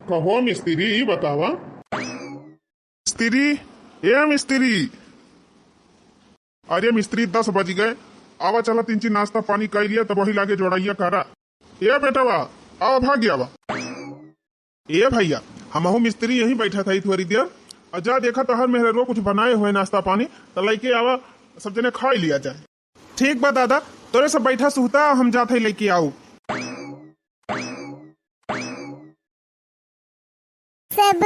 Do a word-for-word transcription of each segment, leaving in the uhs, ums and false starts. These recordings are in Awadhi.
कहो मिस्त्री, ई बतावा। मिस्त्री, ए मिस्त्री। अरे मिस्त्री, दस बजि गए, आवा चला तीन चीज नाश्ता पानी कइ लिया, तब वही लागे जोड़ैया करा। ए बेटवा, आवा भाग आवा। ए भइया, हमहू मिस्त्री यहीं बैठा था थोड़ी देर, अउर जा देखा तोहर मेहररुआ कुछ बनाए हुए नाश्ता पानी, त लइके आवा, सब जने खाइ लिया जाए। ठीक बा दादा, तोरे सब बैठा सुहता, हम जात हई लइके आऊ। सब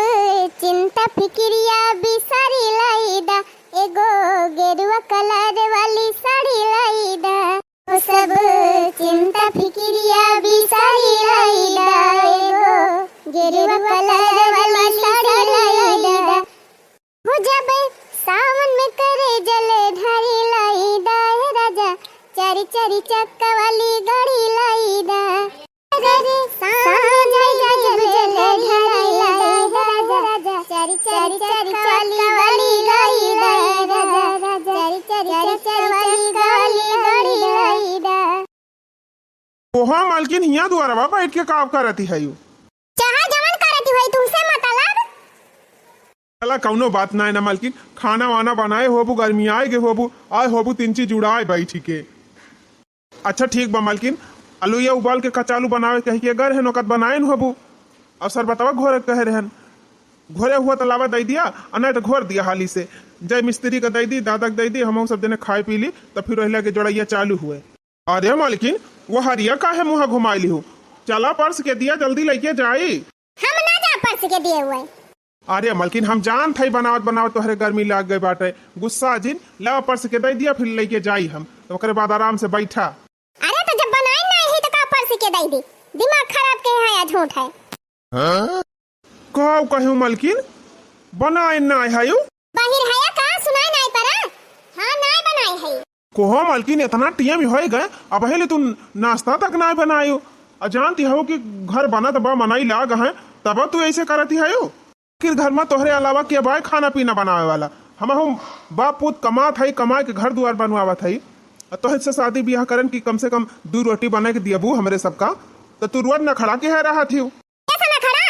चिंता फिकिरिया बिसारी लाइदा, एगो गेरुआ कलर वाली साड़ी लाइदा। ओ सब चिंता फिकिरिया बिसारी लाइदा, एगो गेरुआ कलर वाली साड़ी लाइदा। हो जब सावन में करे जल ढारी लाइदा, ए राजा, चारी चारी चक्का वाली गाड़ी लाइदा। अरे सावन में करे जल ढारी लाइदा, ए राजा, चारी चारी चक्का वाली गाड़ी लाइदा, ए राजा, चारी चारी चक्का वाली गाड़ी लाइदा। ओहो मालकिन, हियाँ दुआरवा बैठ के का करती है यू? चाहे जवन करती हुई, तुमसे मतलब। चला, कौनो बात ना है ना मालकिन, खाना वाना बनाए होबू, गर्मी आए गे होबू, आए होबू तीन चीज उड़ाए बैठी के। अच्छा ठीक बा मालकिन, अलुइया उबाल के कचालू बनावे कही के गर है नोकत बनाए न होबू। अउर सरबतवा घोरे कहे रहन, घोरे हुआ त लावा दइ दिया, अ नाहीं त घोर दिया हाली से। जय मिस्त्री का दइ दी, दादा का दइ दी, हमहू सब जने खाए पी ली, त फिर वही लागे जोड़ैया चालू हुए। अरे मालकिन, वो हरिया काहे मुँह घुमाई लिहू? चला परस के दिया, जल्दी लइके जाई। हम ना जा परस के दिए हुए। अरे मालकिन, हम जानत हई बनावत बनावत तोहरे गर्मी लाग गई बाटे। गुस्सा जिन, ला परस के दइ दिया, फिर लइके जाई हम। त ओकरे बाद आराम से बैठा। अरे त जब बनाए नाहीं है त का परस के दइ दी? दिमाग खराब के है या झूठ है? हाँ? का कहू मालकिन, बनाए नाहीं है यू? बाहिर है या का, सुनाए नाहीं परा? हाँ, नाहीं बनाए है। कोहो मालकिन, इतना टीएम होए गए, अबहे ले तू नाश्ता तक नाहीं बनायो। अ जानती हो कि घर बनत बा, मनई लाग हैं, तब तू ऐसे करती है यू? आखिर घर में तोहरे अलावा के बाय खाना पीना बनावे वाला? हमहू बाप पूत कमात हई, कमाए के घर दुआर बनवावत हई। अ तोहरे से शादी बियाह करन कि कम से कम दू रोटी बनाए के दियबू हमरे सबका, त तू रोज नखड़ा के है रहत हिउ। कैसा नखड़ा?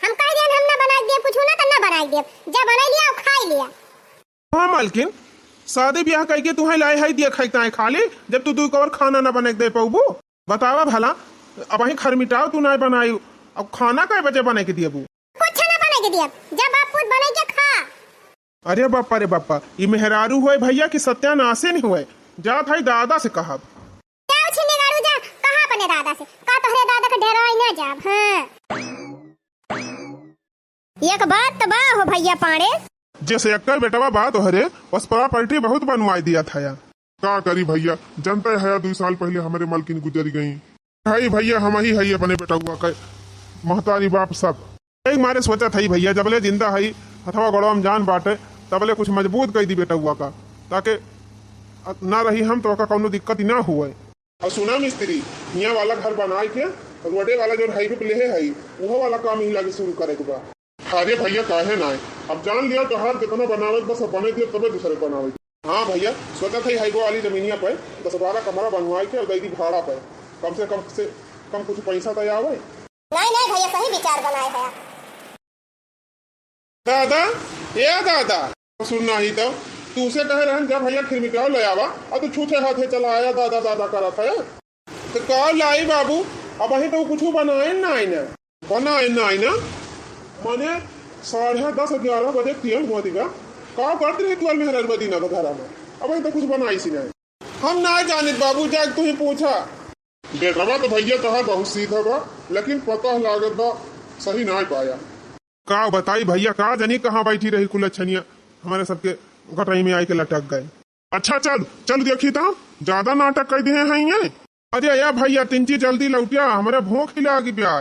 हम कह दियन हम ना बनाए दियब कुछ ना, त ना बनाए दियब। जा बनाए लिया अउर खाए लिया। हाँ मालकिन, शादी बियाह कइके तुहें लाए हई दिया खाई ताए खाली, जब तू दू कवर खाना ना बनाए के दे पउबू। बतावा भला, अबहीं खरमिटाव तू नाहीं बनायू, अब खाना कै बजे बनाए के दियबू? कुछ ना बनाए के दियब, जा बाप पूत बनाए के खा। अरे बापा रे बापा, ई मेहरारू होए भइया कि सत्यानाशिन होए, जात हई दादा से कहब। जाओ छिन्नी गाड़ू जा, कहा अपने दादा से, का तोहरे दादा के डेराई ना जाब, हाँ। एक बात त बा हो भइया पांड़े। जैसे एक्कर बेटवा बा तोहरे, बस प्रॉपर्टी बहुत बनवाई दिया था या। का करी भइया, जनते हया दुई साल पहिले हमरे मलकिन गुजरि गईं। हई भइया, हमही हई अपने बेटउआ के महतारी बाप सब। एक मारे सोचत हई भइया, जबले जिंदा हई, हथवा गोड़वा में जान बाटे, तबले कुछ मजबूत कई दी बेटउआ का, ताकि ना रही हम तो ओका कउनो दिक्कत ही ना हुए। अउर सुना मिस्त्री, हियाँ वाला घर बनाए के रोडे वाला जउन हाईवे पे लेहे हई, उहो वाला काम ही लागे शुरू करे के बा। अरे भइया, काहे नाय? अब जान लिया, तोहार जितना बनावे के बा, सब बने दिया, तबे दूसरे बनावे के। हाँ भइया, सोचत हई हाईवे वाली जमीनिया पे दस बारह कमरा बनवाए के अउर दे दी भाड़ा पे, कम से कम से कम कुछ पैसा तो आवे। नाय, नाय भइया, सही विचार बनाए है। दादा, ए दादा, सुन नाही तो, तू से कहे रहन, जा भइया खिरमिटाव ले आवा, अउर तू छूछे हाथे चला आया, दादा, दादा करत है। तो का लाई बाबू, अबहीं तो कुछ बनाए नाय ना। बनाए नाय ना? माने साढ़े दस, ग्यारह बजे तेल हुआ दिगा। का करत रही तू और मेहरारू बदीना के घरा में? अबहीं तो कुछ बनाई सी नाय। हम ना जानित बाबू, जाके तू ही पूछा। बेटवा तो भइया तोहार बहुत सीधा बा, लेकिन पता लागत बा सही नाय पाया। का बताई भइया, का जानी कहाँ बैठी रही कुलच्छनिया, हमरे सबके गटई में आइके लटक गए। अच्छा चल, चल देखी तो, ज्यादा नाटक कइ दिहे हैं ये। अरे या भइया, तिनची जल्दी लौटिया, हमरे भूख ही लागी बा।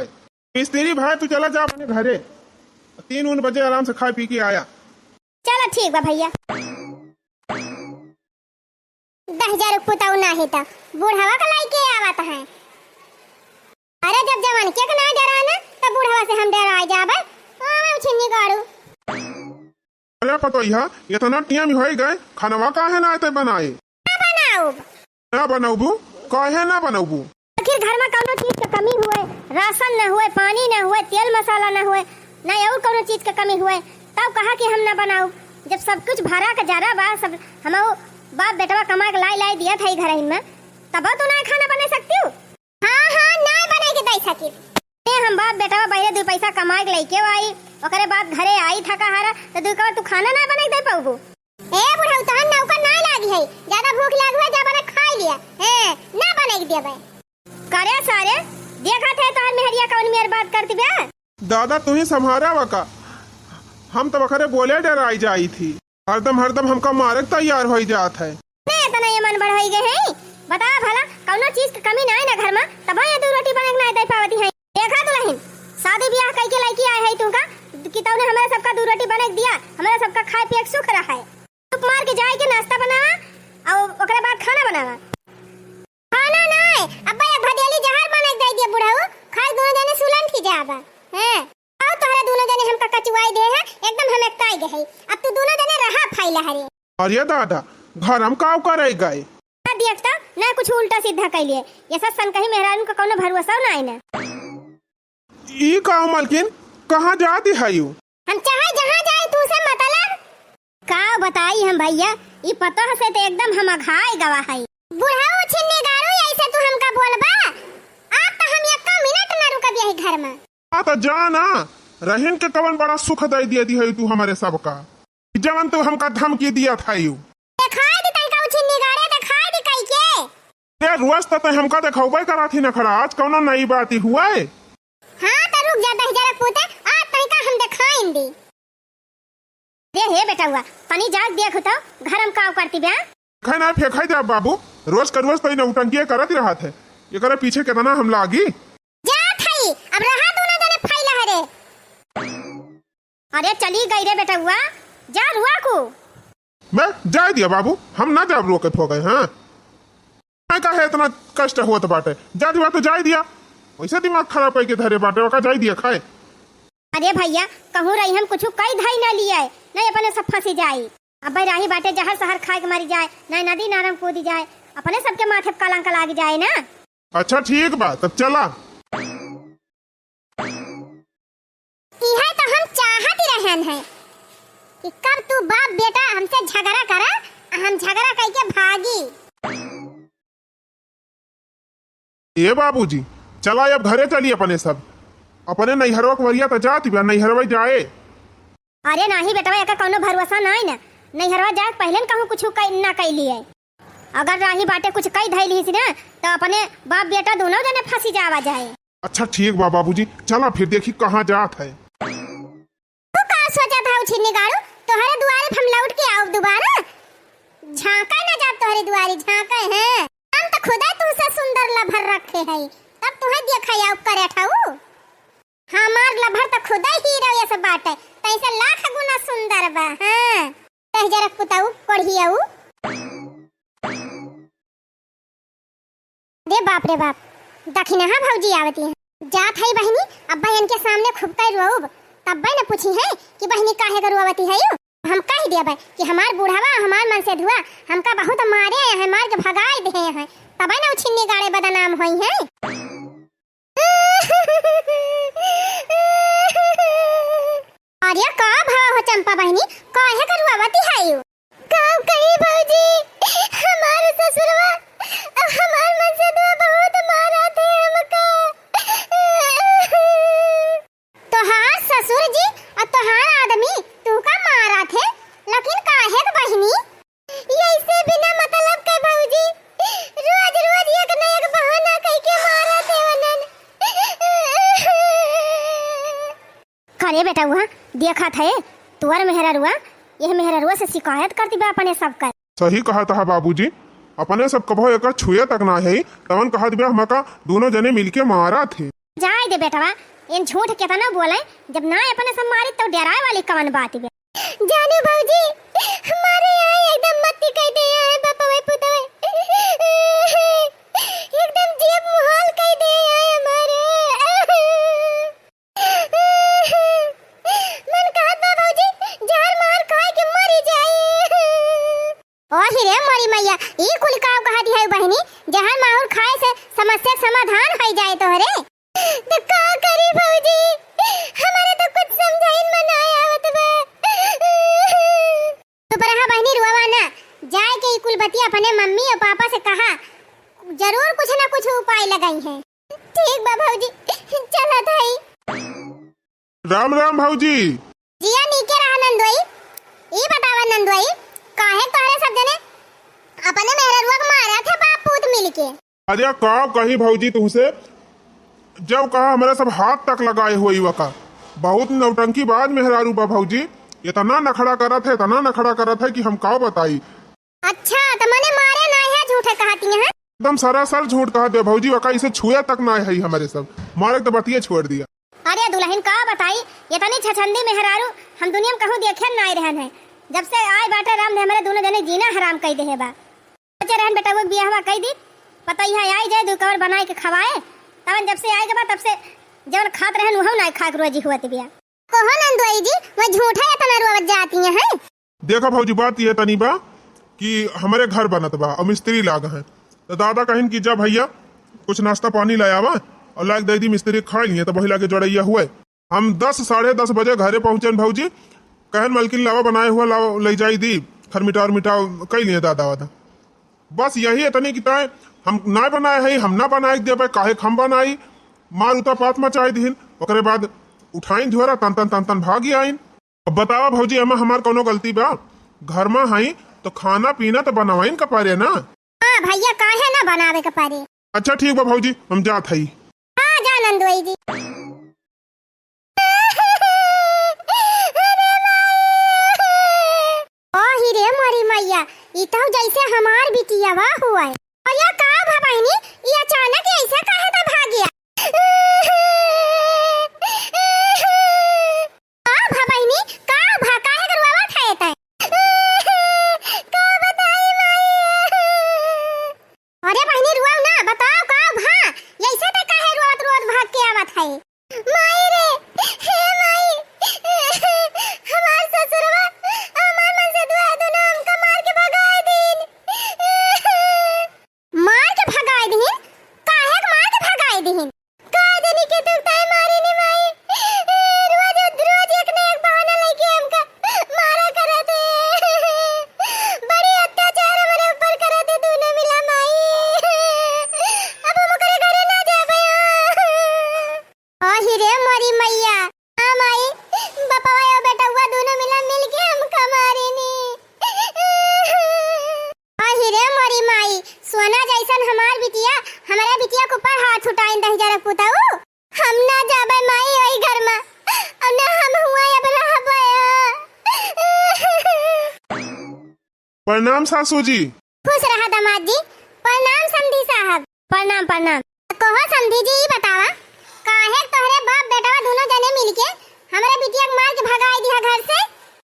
मिस्त्री भाई तू चला जा अपने घरे, तीन उन बजे आराम से खाए पी के आया। चला ठीक बा भइया। दह हजार पुतऊ नाही त बुढ़वा का लाइके आवत है। अरे जब जवान के ना डराना त बुढ़वा से हम डराए जाबे। आवे छिन्नी गाड़ू। अरे पतोहिया, इतना टीएम होई गए, खनवा काहे ना आते बनाए? ना बनाउब। ना बनउबू? काहे ना बनउबू? आखिर घर में कउनो चीज के कमी हुए, राशन न हुए, पानी न हुए, तेल मसाला न हुए, न और कौनो चीज के कमी हुए, तब कहा कि हम न बनाऊ? जब सब कुछ भरा के जरा बा, सब हमहू बाप बेटवा कमा के लाई लाई दिया था ई घरहिन में, तब तू ना खाना बना सकती हो? हाँ, हाँ, ना बना के दे सकी। ए, हम बाप बेटवा पहले दू पैसा कमा के लेके आई, ओकरे बाद घरे आई थका हारा, तो दू कवर तू खाना ना बना के दे पाऊ? ए बुढ़ऊ, तोहन नौकर ना लागी है, ज्यादा भूख लागी है, जा बना खाई लिया। हैं, ना बनाई देबे। करे सारे, देखत है तोहर मेहरिया कौन मेर बात करती बे? दादा, तू ही संभारा वका, हम तो वखरे बोले डराई जाई थी, हरदम हरदम हमका मारे के तैयार होई जात है। ने इतना ये मन बढ़ाई गए हैं, बता भला, कौनो चीज के कमी ना है ना घर में, तब ये दू रोटी बना के ना दे पावती है। देखा दुलहिन, शादी ब्याह कइके लइकी आए है तुमका कि तौने हमरा सबका दू रोटी बना के दिया, हमरा सबका खाए पिए के सुख रहा है। चुप मार के जाए के नाश्ता बनावा और ओकरे बाद खाना बनावा। खाना नाय, अब्बा एक भदेली जहर बना के दे दिया बुढ़ऊ, खाए दोनों जने सुलंठी जाबा। हैं? आओ तोहरा दोनों जने हमका कचुआई दे है, एकदम हम एकताई गए है। अब तू दोनों जने रहा फैला हरे। अरे दादा, घर हम काव करे गए? ना देखता, ना कुछ उल्टा सीधा कह लिए। ये सत्सन कहीं मेहरारू का कौनो भरोसा ना है ना। ई का मलकिन, कहाँ जाती है यू? हम चाहे जहाँ जाए, तू से मतलब? का बताई हम भैया, ई पतोह से तो एकदम हम अघाए गवा है। बुढ़ऊ छिन्नी गारू, ऐसे तू हमका बोलबा? आप तो हम एक्का मिनट ना रुकब यही घर में। आ तो जा ना, रहीन के कवन बड़ा सुख दे दिया दी है तू हमारे सबका, जवन तू हमका धमकी दिया था यू। दिखाई दी तनका उ छिन्नी गारे, दिखाई दी कई के। ए, रोज तो तै हमका देखाउबे करा थी नखरा, आज कौनो नई बात ही हुआ है? हाँ, तो रुक जा दहिजरक पूते, आज तनिका हम देखाइन दी। दे हे बेटउआ, तनी जाग देख तो, घर हम काव करती बे? फेंकाई ना फेंकाई दे बाबू, रोज का रोज तो ई नौटंकी करत रहत है, एकरे पीछे कितना हम लागी। जात हई, अब रहा दोनों जने फैला हरे। अरे चली गई रे बेटउआ, जा रुआ को। मैं जाए दिया बाबू, हम ना जाब रोके फोके, हाँ। मैं काहे इतना कष्ट होत बाटे, जा दिया तो जाए दिया, वैसे दिमाग खराब करके धरे बाटे, ओका जाए दिया खाए। अरे भैया, कहूँ रही हम कुछ कई धाई ना लियाए, नहीं अपने सब फंसी जाई। अब भाई राही बाटे जहर सहर खाए के मरी जाए, नहीं नदी नारम कूदी जाए, अपने सबके माथे पे कलंक लाग जाए ना। अच्छा ठीक बा, तब चला। इहे तो हम चाहत रहन है कि कब तू बाप बेटा हमसे झगड़ा करा, आ हम झगड़ा कइके भागी। ए बाबूजी, चला अब घरे चली अपने सब। अपने नैहरवा के वरिया त जात बा, नैहरवा जाए। अरे नाही बेटवा, एकर कौनो भरोसा नाही न। नैहरवा जाए के पहिले न कहूँ कुछ कई, ना कई लिए। अगर राही बाटे कुछ कई धइली हिस ना, त अपने बाप बेटा दोनों जने फंसी जावा जाए। अच्छा ठीक बा बाबूजी, चला फिर देखी कहाँ जात है। तू का सोचत हऊ छिन्नी गाड़ू? तोहरे दुआरे हम लौट के आउब दोबारा? झांका ना जाब तोहरे दुआरे, झांका है। हम त खुदे तुहसे सुंदर लभर रखे हई, तब तुहे देखा आउब करे ठऊ। हमार लभर त खुदे हीरो यस बाटे, तैसे लाख गुना सुंदर बा। हाँ, दहिजरक पुतऊ, कोढ़ियऊ। रे बाप रे बाप, दखिनहा भौजी आवती है। जात हई बहिनी, अब्बा इनके सामने खूब कई रोउब, तब्बे न पूछी है कि बहिनी काहे के रोवती है यू। हम कह देबे कि हमार बूढ़वा, हमार मनसेधुआ हमका बहुत मारे हैं, मार के भगाए दे हैं, तबे न उ छिन्नी गाड़े बदनाम होई हैं। अरे का भवा हो चंपा बहिनी, काहे के रोवती है यू? का कही भौजी, हमार ससुरवा, हमार मनसेधुआ बहुत मारत है हमका। तोहार ससुर जी अउर तोहार आदमी तुहका मारत है, लेकिन काहे के बहिनी? ऐसे बिना मतलब के भौजी रोज रोज एक न एक बहाना कइके मारत है वनन। करे बेटउआ, देखत है, तोर मेहररुआ, यह मेहररुआ से शिकायत करती बा अपने सब कर। सही कहत हा बाबूजी, अपने सब कभो एकर छुए तक ना है, तवन कहत बा हमका दोनों जने मिलके मारत है। जाए दे बेटवा, इन झूठ केतना बोले, जब ना अपने सब मारी तो डेराए वाली कवन बात बा। जानू भौजी, मारे आए एकदम मत्ती कह दे आए बापवे पुतवे। एकदम जेब मुहाल कह दे आए हमारे। मन कहत बा भौजी, जहर माहुर खाए के मरी जाई। ओ हिरे मोरी मैया, ई कुल काव कहत है बहिनी, जहर माहुर खाए से समस्या के समाधान होई जाए तोहरे। त का हमरे तो कुछ समझाइन में ना आवत बा। चुप रहा बहिनी, रुआवा ना। जाए के ई कुल बतिया अपने मम्मी और पापा से कहा, जरूर कुछ ना कुछ उपाय लगाई है। ठीक बा भौजी, चलत हई। राम राम भौजी। जिया नीके रहा नंदोई। ई बतावा नंदोई, काहे तोहरे सब जने अपने मेहररुआ के मारत है बाप पूत मिलके? अरे का कही भौजी तुहसे, जब कहा हमरे सब हाथ तक लगाए हुए युवा का। बहुत नौटंकीबाज मेहरारू बा भौजी, इतना नखड़ा करत है, इतना नखड़ा करत है कि हम का बताई। अच्छा, त मने मारे ना है, झूठे कहती हैं? एकदम सरासर झूठ कहत बे भौजी, वका इसे छुए तक ना है हमरे सब, मारे के तो बतिये छोड़ दिया। अरे दुलहिन का बताई, इतनी छछंदी मेहरारू हम दुनिया में कहूँ देखे ना रहन है। जब से आए बाटे राम ने हमरे दोनों जने जीना हराम कई देहे बा। सोचे रहन बेटा वो बियाहवा कई दी, पतोहिया आई जाए, दू कवर बनाए के खवाए, तवन जब से आए के बा तब से जवन खात रहन वहू ना खा के रोजी हुआ बिया। कहो नंदोई जी, वो झूठा इतना रोवत जाती हैं? देखा भौजी, बात ये तनी बा कि हमरे घर बनत बा और मिस्त्री लाग हैं, तो दादा कहिन कि जा भैया कुछ नाश्ता पानी ले आवा और लाग दे दी मिस्त्री के खाए लिए, तो वही लागे जोड़ैया हुए। हम दस, साढ़े दस बजे घरे पहुँचन भौजी, कहन मलकिन लावा बनाए हुआ लावा ले जाई दी, खरमिटाव उरमिटाव कई लिए दादा वादा। बस यही इतनी कि ताए हम ना बनाए हई, हम ना बनाए के देबे, काहे के हम बनाई? मार उता पात मचाए दिहिन। ओकरे बाद उठाइन झोरा, तन तन तन तन भागी आइन। अब बतावा भौजी, एमा हमार कौनो गलती बा? घर में हई तो खाना पीना तो बनवाइन का परे ना। हाँ भैया, काहे ना बनावे के परे? अच्छा ठीक बा भौजी, हम जात हई। हाँ जा नंदोई जी। ओ ही रे मोरी मैया, ई तो जैसे हमार बिटियावा हुआ है। अरे का भा बहिनी, ई अचानक ऐसे काहे त भाग गया? का भा बहिनी, का भा, काहे के रोवत है तै? का बताई माई? अरे बहिनी, रोवा ना, बताओ का भा? ऐसे तै काहे रोवत रोवत भाग के आवत है? माई रे, हे माई, हमार ससुरवा, हमार मनसेधुआ दोनों हमका मार के भगाए दीन। मार के भगाए दीन? काहे के मार के भगाए दीन? का जनी के तू ताई मारी नी माई, रोज, रोज एक न एक बहाना लेके हमका मारा करत है। बड़ी अत्याचार हमरे ऊपर करत है दोनों मिला माई। अब हम ओकरे घरे ना जाबे। आही रे मोरी मैया, हाँ माई, बपवा और बेटवा दोनों मिला मिल के हमका मारिनी। आही रे मोरी माई, सोना जैसन हमार बिटिया, हमारे बिटिया के ऊपर हाथ उठाइन दहिजरक पुताऊ। हम ना जाबे माई ओई घर में, और ना हम हुआ अब रहबे। प्रणाम सासू जी। खुश रहा दामाद जी। प्रणाम समधी साहब। प्रणाम, प्रणाम। कहो समधी जी, ई बतावा, काहे तोहरे बाप बेटवा दोनों जने मिलके हमरे बिटिया के मार के भगाई दिहा घर से?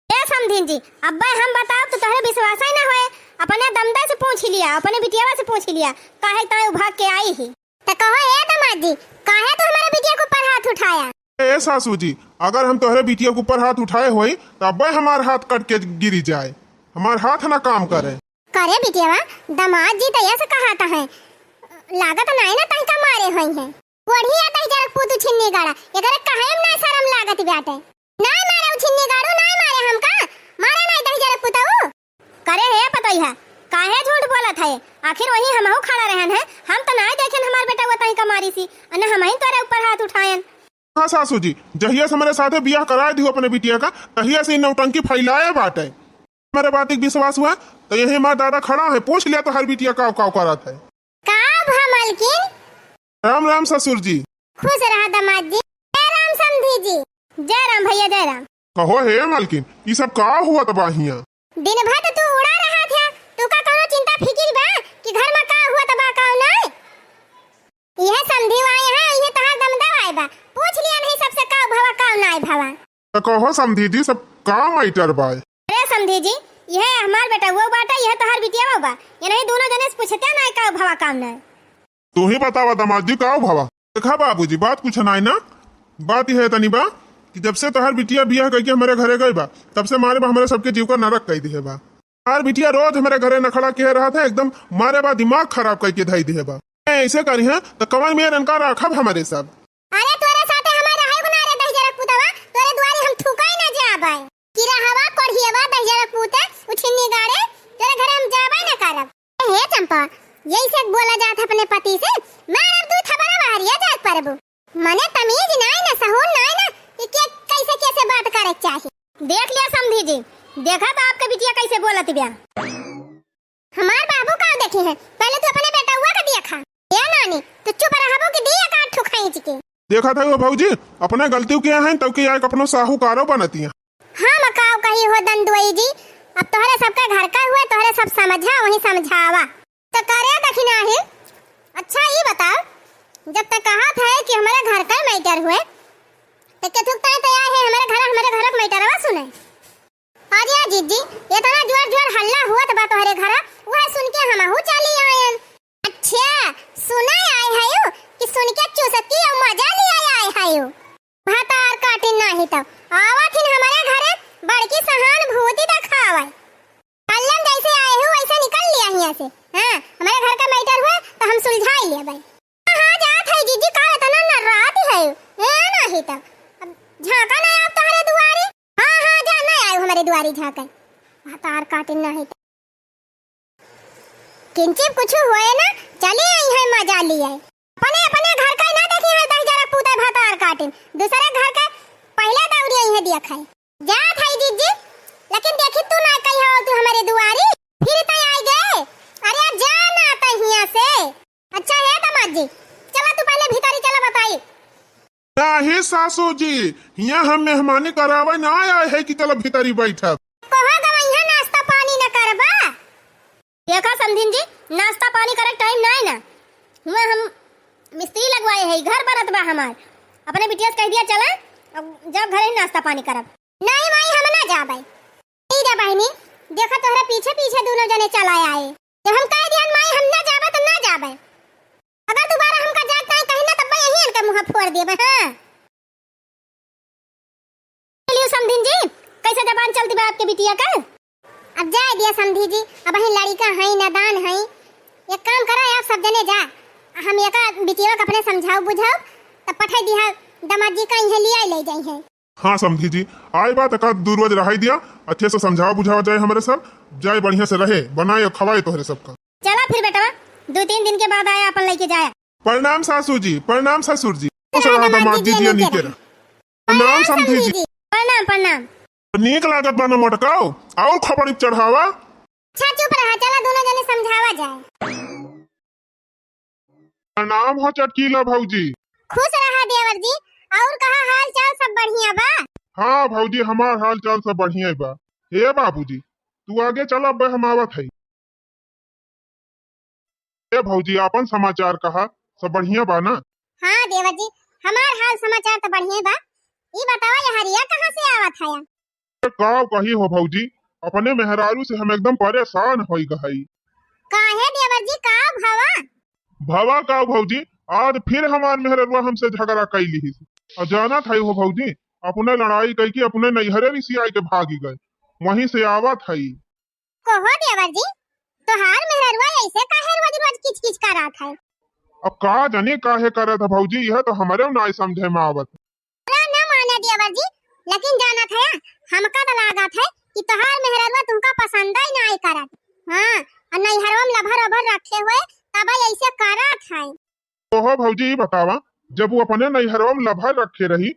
ए समधिन जी, अब्बे हम बताओ तो तोहरे विश्वास ही ना होए। अपने दमदा से पूछ लिया, अपने बिटियावा से पूछ लिया, काहे ताई उ भाग के आई ही। त कहो ए दामाद जी, काहे तू हमरे बिटिया के ऊपर हाथ उठाया? ए सासू जी, अगर हम तोहरे बिटिया के ऊपर हाथ उठाए होई, त अब्बे हमार हाथ कट के गिरी जाए, हमार हाथ ना काम करे। करे बिटियावा, दामाद जी त ऐसे कहत हैं, लागत नाई ना तनिका मारे होई हैं। बढ़िया दहिजरक पूत छिन्नी गाड़ा, एकरे कहे में ना शरम लागत बाटे। नाई मारे उ छिन्नी गाड़ू, नाई मारे हमका, मारा नाई दहिजरक पुताऊ। करे हे पतोहिया, काहे झूठ बोलत है? आखिर वहीं हमहू खड़ा रहन है, हम त नाई देखेन हमार बेटवा तनिका मारी सी, अने हमहीं तोरे ऊपर हाथ उठाएन। हाँ सासू जी, जहिया से हमरे साथे बियाह कराए दियो अपने बिटिया का, तहिया से ई नौटंकी फैलाए बाटे। हमरे बात के विश्वास हुआ, तो यही मार दादा खड़ा है, पूछ लिया तोहर बिटिया काव काव करत है। का भा मलकिन? राम राम ससुर जी। खुश रहा दामाद जी। जय राम समधी जी। जय राम भैया, जय राम। कहो हे मलकिन, ई सब का हुआ त बा हियां? दिन भर त तू उड़ा रहा था, तू का कौनो चिंता फिकिर बा कि घर में का हुआ त बा का नहीं? यह समधी आए हैं, यह तहार दमदा आए बा, पूछ लिया नहीं सबसे का भवा का नाई भवा। त कहो समधी जी, सब का मैटर बा? अरे समधी जी, यह हमार बेटवा बाटे, यह तहार बिटिया बा, ये नहीं दोनों जने से पूछते ना का भवा काम नहीं। तू ही बतावा दामाद जी का भवा। देखा बाबूजी, बात कुछ नाई ना, बात यह तनी बा कि जब से तहार बिटिया बियाह करके हमारे घरे गई बा, तब से मारे बा हमारे सबके जीव का नरक कई दिहे बा। हमार बिटिया रोज हमारे घरे नखड़ा किहे रहत है, एकदम मारे बा दिमाग खराब करके धई दिहे बा। ऐसे करी है तो कवन मेर इनका राखब हमारे सब। अरे तोरे साथे हमार रहे बाय। किरा हवा, कोढ़ियावा, दहिजरा पूते, उछिन्नी गाड़े, तोरे घरे हम जाबे न करब। हे चंपा, यही से बोला जात है अपने पति से, मारब दू थपरा बहरिया जात परबू। मने तमीज नाय ना, सहूर नाय ना, कि के कैसे कैसे बात करे के चाही। देख लिया समधी जी, देखा तो आपके बिटिया कैसे बोलत बिया। हमार बाबू का देखी है, पहले तू अपने बेटउआ का देखा। ए नानी, तू चुप रहबो कि दी एक आध ठो खींच के। देखत है वो भौजी, अपने गलती किया है, तब कि आए अपनो साहूकारो बनतिया। हम काव कही हो दंदुई जी, अब तोहरे सबके घर का हुए, तोहरे सब समझा, वही समझावा। तो करे दखिना ही। अच्छा, ई बताओ, जब तक कहत है कि हमारे घर का मैटर हुए, तो के थुक ताई तैयार है हमारे घर, हमारे घर का मैटरवा सुने। अरे जिज्जी, इतना जोर जोर हल्ला हुआ तो बा तोहरे घरा, वह सुन के हमहू चली आयन। अच्छा, सुना आए है कि सुन के चुसकी और मजा लिया आए है। भतार काटिन नाही तब आवत हिन हमारे घरे बड़की सहानुभूति देखावे। कल्लम जैसे आए हो वैसे निकल लिया हियां से। हाँ, हमारे घर का मैटर हुए तो हम सुलझाई लेबै। हाँ, हाँ, जात है जीजी, का इतना नर्रात है? ए नाही तब अब झांका ना आप तोहरे दुआरे। हाँ, हाँ, जा ना आए हमारे दुआरे झांके। भतार काटिन नाही तब। किंचित कुछ होए ना, चली आई है मजा लिए। अपने, अपने घर का ही ना देखी है, दस जरा पूते भतार काटिन। दूसरे घर का पहले दौड़ी आई है देख है। जा थाई जीजी, लेकिन देखी तू ना कही हो तू हमारे दुआरी, फिर तय आई गए। अरे जा ना तय हियां से। अच्छा है दामाद जी, चला तू पहले भीतरी चला बताई। नाही सासू जी, हियां हम मेहमानी करावे ना आए है कि चलो भीतरी बैठब। कहाँ गवा हियां नाश्ता पानी न करबा? देखा समधिन जी, नाश्ता पानी करे टाइम ना है ना, हुआ हम मिस्त्री लगवाए है, घर बनत बा हमार। अपने बिटिया से कह दिया चला, अब जब घरे ही नाश्ता पानी करब। नहीं माई, हम ना जाबे। ई रे बहिनी, देखा तोहरा पीछे पीछे दोनों जने चला आए। जब हम कह दिहन माई हम ना जाबे तो ना जाबे। अगर दोबारा हमका जाए के टाइम कहीं ना तब मैं यहीं इनके मुंह फोड़ देबे। हाँ। चलियो समधिन जी, कैसे जबान चलती बा आपके बिटिया का? अब जाए दिया समधी जी, अब ही लड़िका है, नादान है। एक काम करा, आप सब जने जा, हम एका बिटिया का अपने समझाओ बुझाओ, तब पठाई दिया दामाद जी का इहे लिया ले जाई है। हाँ समधी जी, आए बात का दू रोज रहाई दिया, अच्छे से समझावा बुझावा जाए हमरे सब, जाए बढ़िया से रहे, बनाए और खवाए तोहरे सबका। चला फिर बेटवा, दो तीन दिन के बाद आया अपन लेके जाया। प्रणाम सासू जी, प्रणाम ससुर जी। खुश रहा दामाद जी, जिया नीके रहा। प्रणाम समधी जी। प्रणाम, प्रणाम। नीक लागत बा न मोटकाओ, और खपड़ी चढ़ावा। अच्छा चुप रहा, चला दोनों जने समझावा जाए। प्रणाम हो चटकीला भौजी। खुश रहा देवर जी, और कहा हाल चाल सब बढ़िया बा? हाँ भौजी, हमार हाल चाल सब बढ़िया बा। हे बाबूजी, तू आगे चला, अब हम आवत हई। ए भौजी, आपन समाचार कहा, सब बढ़िया बा ना? हाँ देवर जी, हमार हाल समाचार तो बढ़िया बा। ई बतावा, ये हरिया कहाँ से आवत है? ए, का कही हो भौजी, अपने मेहरारू से हम एकदम परेशान होई गई। काहे देवर जी, का भवा? भवा का भौजी, आज फिर हमार मेहररुआ हमसे झगड़ा कई लिहिस। और जानत है हो भौजी, अपने लड़ाई कई के अपने नैहरे रिसियाई के भागी गए, वहीं से आवत है। कहो देवर जी, तोहार मेहररुआ ऐसे काहे रोज रोज किच किच करत है? अब का जाने काहे करत है भौजी, यह तो हमरे नाई समझे में आवत। बुरा न माने देवर जी, लेकिन जानत है, हमका तो लागत है कि तोहार मेहररुआ तुमका पसंद ही नाई करत। हाँ, और नैहरवा में लभर ओभर रखे हुए तब ऐसे करत है। ओहो भौजी, ई बतावा, जब वो अपने नैहरवा में लभर रखे रही,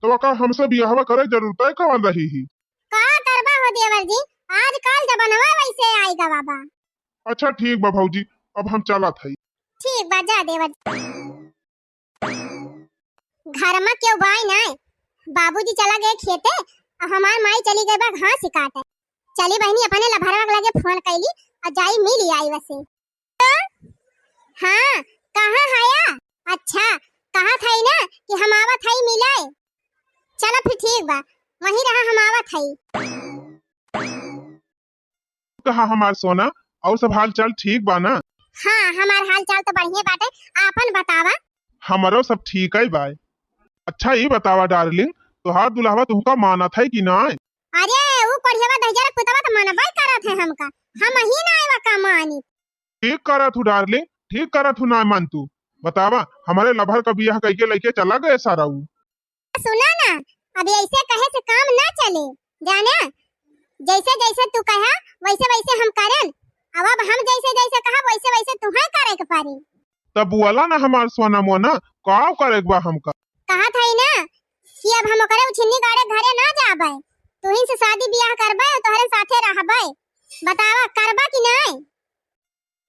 तो ओका हमसे बियाहवा करे जरूरत है कवन रही ही? का करबा हो देवर जी, आजकल जमानवा वैसे आई गवा बा। अच्छा ठीक बा भौजी, अब हम चलत हई। ठीक बा, जा देवर जी। घर में केहू बाई नाय, बाबूजी चला गए खेते, और हमार माई चली गई बा घास काटे। चली बहिनी, अपने लभरवा के लगे फोन कैली और जाई मिली आई वसे। हाँ, कहाँ हया? अच्छा, कहा था ना कि हम आवत हई मिले। चलो फिर ठीक बा, वहीं रहा, हम आवत हई। कहा हमार सोना, और सब हाल चाल ठीक बा ना? हाँ, हमार हाल चाल तो बढ़िया बाटे, आपन बतावा। हमरो सब ठीक है बाय। अच्छा ई बतावा डार्लिंग, तोहार दुल्हवा तुमका मानत है कि नाय? अरे, ऊ कोढ़ियावा दहिजरा पुतवा तो मनबे करत है हमका, हम ही ना आवा का मानी। ठीक करत हूँ डार्लिंग, ठीक करत हूँ, ना मान तू। बतावा, हमारे लभर का बियाह कइके लइके चला गए सारा ऊ। सुना ना, अभी ऐसे कहे से काम ना चले। जाने, जैसे जैसे तू कहा, वैसे वैसे हम करेन। अब, अब हम जैसे जैसे कहा, वैसे वैसे तुहें करे के पड़ी। तब बोला ना हमार सोना मोना, का करे के बा हमका? कहत हई ना कि अब हम ओकरे उछिन्नी गाड़े घरे ना जाबे, तुहिन से शादी बियाह करबे और तोहरे साथे रहबे। बतावा, करबा कि नहीं?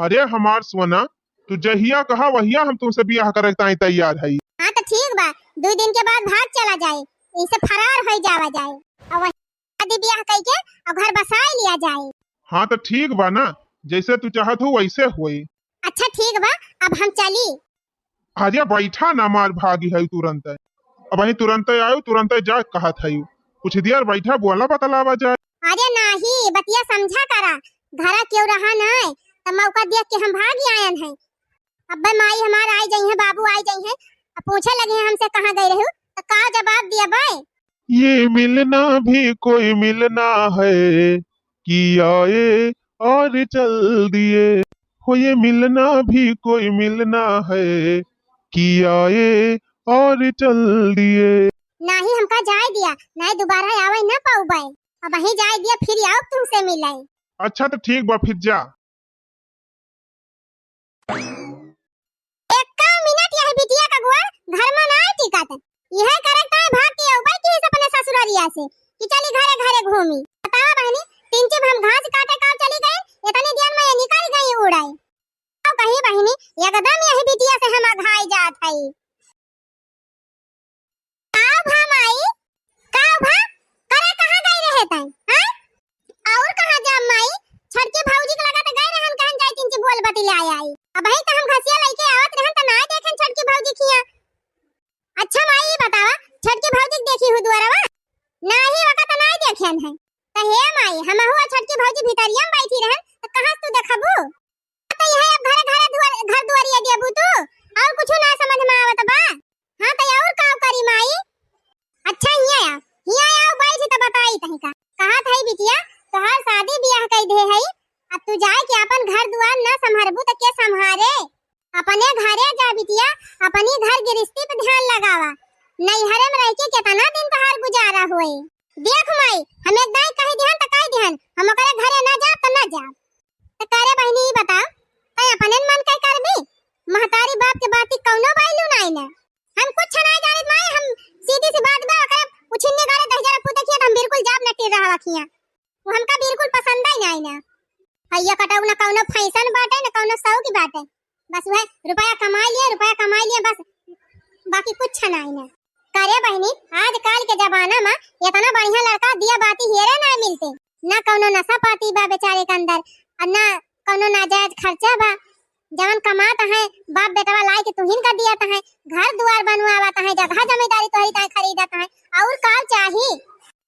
अरे हमार सोना, तू जहिया कहा वहिया हम तुमसे बियाह करे ताई तैयार हई। हाँ तो ठीक बा, दुई दिन के बाद भाग चला जाए, इनसे फरार हो जावा जाए। अब शादी बियाह कइके और घर बसाए लिया जाए। हाँ तो ठीक बा ना, जैसे तू चाहत हो वैसे होई। अच्छा ठीक बा, अब हम चली। अरे बैठा ना, मार भागी है तुरंत। अब वहीं तुरंत आयो, तुरंत जा कहत है। कुछ देर बैठा, बोला बतलावा जाए। अरे नाही, बतिया समझा करा, घरा केहू रहा नाय, त मौका देख के हम भागी आयन है। अब्बे माई हमार आई जइहैं, बाबू आई जइहैं, अब पूछे लगिहैं हमसे कहाँ गई रहू, त का जवाब दियबे? ये मिलना भी कोई मिलना है कि आए और चल दिए, हो ये मिलना भी कोई मिलना है कि आए और चल दिए। नाही हमका जाए दिया, नाही दोबारा आवे न पाउबे, अब वहीं जाए दिया, फिर आउब तुमसे मिले। अच्छा तो ठीक बा, फिर जा। एक्का मिनट यह बिटिया का गोड़ घर में नाय टिकत। यह करे ताय भाग के अउबे की अपने ससुररिया से कि चली घरे घरे घूमी। बतावा बहिनी, तीन चुप हम घास काटे का चली गई, इतनी देर में ये निकल गई उड़ाई। तो कहीं बहिनी, एकदम यही बिटिया से हम अघाई जात हई। का भा माई, का भा, करे कहाँ गई रहे तैं, हैं? और कहाँ जाब माई, छोटकी भौजी के लगे तो गई रहन, कहन जाई, तीन ची बोल बतिलाए आई। अबहीं तो हम घसिया लइके आवत रहन तो नाय देखेन छोटकी भौजी खिया। अच्छा माई, ये बतावा, छोटकी भौजी के देखी हु दुआरवा? नाही, वका तो नाय देखेन है। तो हे माई, हमहू छोटकी भौजी भितरिया में बैठी रहन, तो कहाँ से तू देखबू? तो यह अब घरे घरे दुआर, घर दुआरिया देबू तू, और कुछ ना समझ में आवत बा। हाँ तो और का करी माई? अच्छा हिया आ, हिया आ बैठ तो बताई तही का। कहत है बिटिया, तोहार शादी बियाह कई दे है, अब तू जाए के अपन घर दुआर न संभरबू तो के संभारे? अपने घरे जा बिटिया, अपनी घर गृहस्थी पे ध्यान लगावा। नैहरे में रह के कितना दिन तोहार गुजारा होए। देख माई, हम एक दाई कह दिहन त कह दिहन, हम ओकरे घरे ना जाब त ना जाब। त करे बहिनी, ई बताओ, तै अपने मन के करबी? महतारी बाप के बाती कौनो value नाई न। हम कुछ नाई जानित माई, हम सीधी सी बात बा, ओकरे उछिन्नी गाड़े दहिजरा पूते खिया त हम बिल्कुल जाब न टिर रहा खिया। वो हमका बिल्कुल पसंद ही नाई न। भैया कटाऊ न कौनो fashion बाटे, न कौनो शौक बाटे। बस वह रुपया कमाई लिए, रुपया कमाई लिए बस, बाकी कुछ नाई न। करे बहिनी, आजकल के जमाना में इतना बढ़िया लड़का दिया बाती हेरे ना मिलते, ना कौनो नशा पाती बा बेचारे के अंदर, और ना कौनो नाजायज खर्चा बा। जवन कमात है बाप बेटवा लाई के तुहिन का दियत है, घर दुआर बनवावत है, जगह जमींदारी तोहरी ताई खरीदत है, और का चाही?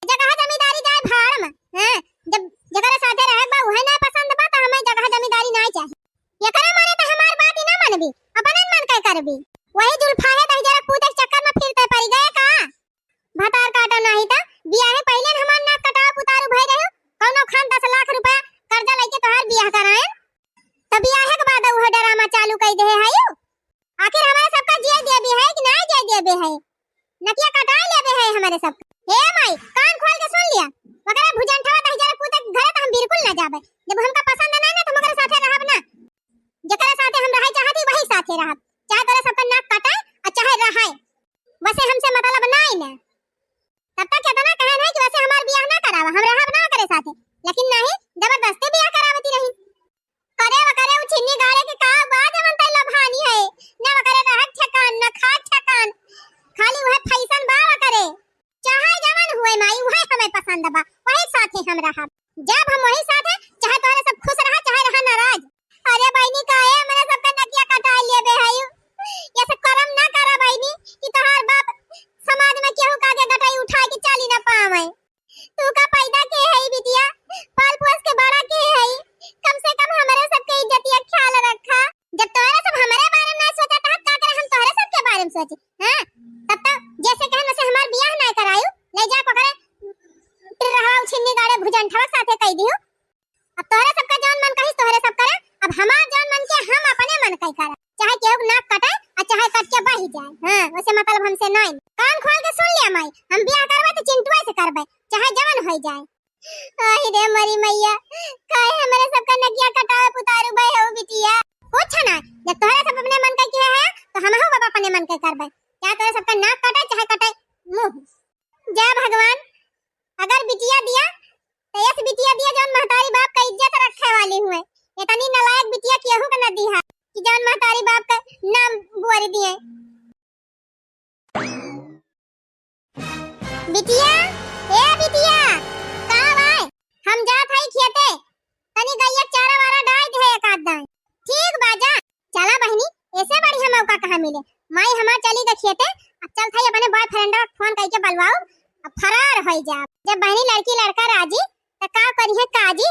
जगह जमींदारी जाए भाड़ में, हैं? जब जकरे साथे रहे बा उहे ना पसंद बा, तो हमें जगह जमींदारी ना चाही। एकरे मारे त हमार बात ही ना मनबी, अपने मन के करबी। वही जुल्फाहे दहिजरा पूते के चक्कर में फिरते पड़ गए का? भतार काटा नाही त बियाहे पहिले न हमार नाक कटाव पुतारू भय रहे, कौनो खान दस लाख रुपया कर्जा लेके तोहार बियाह कराएन, त बियाहे के बाद उहे drama चालू कई दे है यू। आखिर हमारे सबका जिए देबे है कि ना जिए देबे है? नकिया कटाई लेबे है हमारे सब। हे माई, कान खोल के सुन लिया। वकरा भुजंठवा दहिजरा पूते के घरे तो हम बिल्कुल ना जाबे। जब हमका पसंद ना ना, तो हम ओकरे साथे रहब ना। जेकरे साथे हम रहे चाहती, वही साथे रहब। चाहे तोरे सबका नाक कटाए और चाहे रहाए। वैसे हमसे मतलब ना ही ना। तब तक इतना कहन है कि वैसे हमार बियाह ना करावा, हम रहब ना ओकरे साथे। लेकिन नहीं, जबरदस्ती बियाह करावती रही। करे वकरे उ छिन्नी गाड़े के का बा जवन तै लभानी है? न वकरे रहक ठेकान, न खाक ठेकान। खाली उहे fashion बा वकरे। चाहे जवन हुए माई, उहे हमें पसंद बा, वही साथे हम रहब। जब हम वही साथे, चाहे तोहरे सब खुश रहा, चाहे रहा नाराज। अरे बहिनी, काहे हमरे सबका नकिया कटाई लेबे है? ये सब करम ना करा बहिनी कि तोहार बाप समाज में केहू का आगे गटाई उठा के चली ना पावे। तू का पैदा के है बिटिया, पाल पोस के बड़ा के है, कम से कम हमरे सबके इज्जतिया ख्याल रखा। जब तोहरे सब हमरे बारे में ना सोचा त का करे हम तोहरे सबके बारे में सोची, हाँ? तब तो जैसे कहन वैसे हमार बियाह ना करायू, ले जा पकड़े टिर रहा उछिन्नी गाड़े भुजंठवा साथे कह दियो। अब तोहरे सबका जौन मन कहिस तोहरे सब करे, अब हमार जौन मन के हम अपने मन कही करा, चाहे केहू के नाक कटे और चाहे कट के बही हाँ, वैसे मतलब हमसे नहीं। कान खोल के सुन लिया माई, हम बियाह करबे तो चिंटुआ से करबे, चाहे जवन होई जाए। आई रे मरी मैया, काहे हमरे सबका नकिया कटावे पुतारू बे हो बिटिया? कुछ ना, जब तोहरे सब अपने मन के किया है, तो हमहू बाबा अपने मन के करबे। चाहे तोहरे सबका नाक कटे, चाहे कटे मुंह। जय भगवान, अगर बिटिया दिया, तो ऐस बिटिया दिया जौन महतारी बाप का इज्जत रखे वाली हुए। इतनी नालायक बिटिया केहू के न दिहा कि जौन महतारी बाप का नाम बुआरी दिए। बिटिया, ए बिटिया, कहाँ बाय? हम जात हई खेते, तनी गइया चारा वारा डाल दे एक आध दाई। ठीक बा, जा। चला बहिनी, ऐसे बढ़िया मौका कहाँ मिले? माई हमार चली गई खेते, अब चल थाई अपने boyfriend का फोन करके बलवाऊ, अब फरार होई जा। जब बहिनी लड़की लड़का राजी, त का करिहे काजी?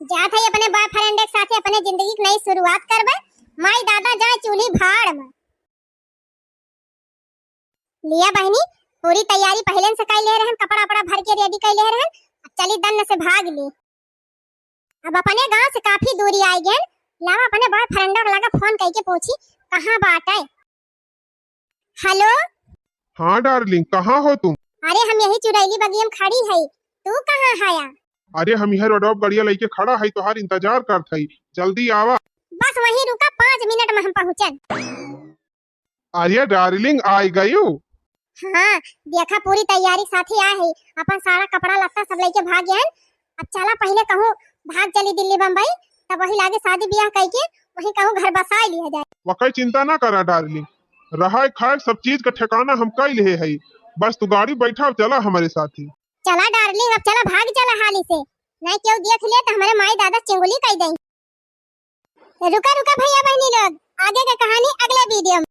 जा थाई अपने boyfriend के साथे अपने जिंदगी की नई शुरुआत करबे। माई दादा जाए चूल्ही भाड़ में। लिया बहिनी, पूरी तैयारी पहले से कई ले रहन, कपड़ा उपड़ा भर के ready कई ले रहन। अब चली दन्न से भाग ली। अब अपने गांव से काफी दूरी आई गए, लावा अपने boyfriend के लगा फोन करके पूछी कहाँ बाटे। हेलो। हाँ darling, कहाँ हो तुम? अरे हम यही चुरैली बगिया में खड़ी है, तू कहाँ हया? अरे हम यह रोडवा पे गड़िया लेके खड़ा है, तोहार इंतजार करत है, जल्दी आवा। बस वहीं रुका, पाँच मिनट में हम पहुँचन। अरे darling, आई गयू? हाँ, देखा पूरी तैयारी साथे आ है, अपन सारा कपड़ा लत्ता सब लेके भाग गए। अब चला पहले कहूँ भाग चली दिल्ली बम्बई, तब वही लागे शादी ब्याह करके वही कहूँ घर बसा लिया जाए। वकई चिंता ना करा darling, रहाय खाए सब चीज का ठिकाना हम कई लिहे है, बस तू गाड़ी बैठा चला हमरे साथे। चला darling, अब चला भाग चला हाली से, नहीं केहू देख ले तो हमरे माई दादा चिंगुली कई दे। रुका रुका भैया बहनी लोग, आगे के कहानी अगले video में।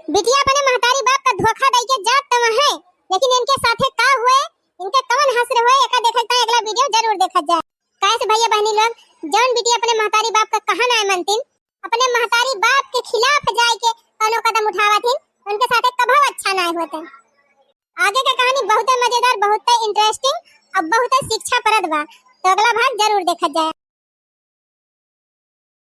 बिटिया अपने महतारी बाप का धोखा दई के जात तम है, लेकिन इनके साथे का हुए, इनके कवन हश्र हुए, एका देखत तक अगला video जरूर देखत जाए। कैसे भैया बहनी लोग, जौन बिटिया अपने महतारी बाप का कहा ना मनतिन, अपने महतारी बाप के खिलाफ जाए के कौनो कदम उठावत हिन, उनके साथे कभो अच्छा ना होते। आगे के कहानी बहुते मजेदार, बहुते interesting और बहुते शिक्षाप्रद बा, तो अगला भाग जरूर देखत जाए।